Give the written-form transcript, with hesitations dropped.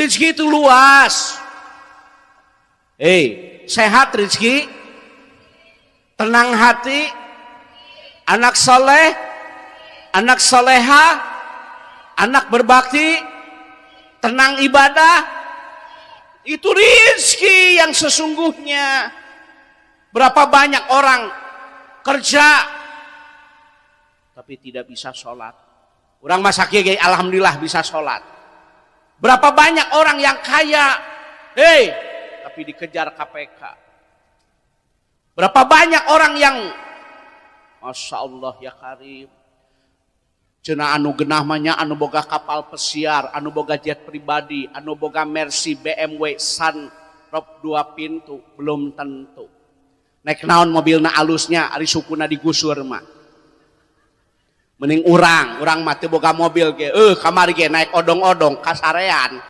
Rezeki itu luas. Hei, sehat rezeki, tenang hati, anak soleh, anak soleha, anak berbakti, tenang ibadah, itu rizki yang sesungguhnya. Berapa banyak orang kerja tapi tidak bisa sholat. Orang masa kieu, alhamdulillah bisa sholat. Berapa banyak orang yang kaya, hei, tapi dikejar KPK. Berapa banyak orang yang, Masya Allah ya Karim. Cenah anu genah mah nya anu boga kapal pesiar, anu boga jet pribadi, anu boga Mercy, BMW, sunroof dua pintu, belum tentu. Naik naon mobilna alusnya, ari sukuna digusur mah. Mending urang, urang mah teu boga mobil ge, kamari ge naik odong-odong kasarean.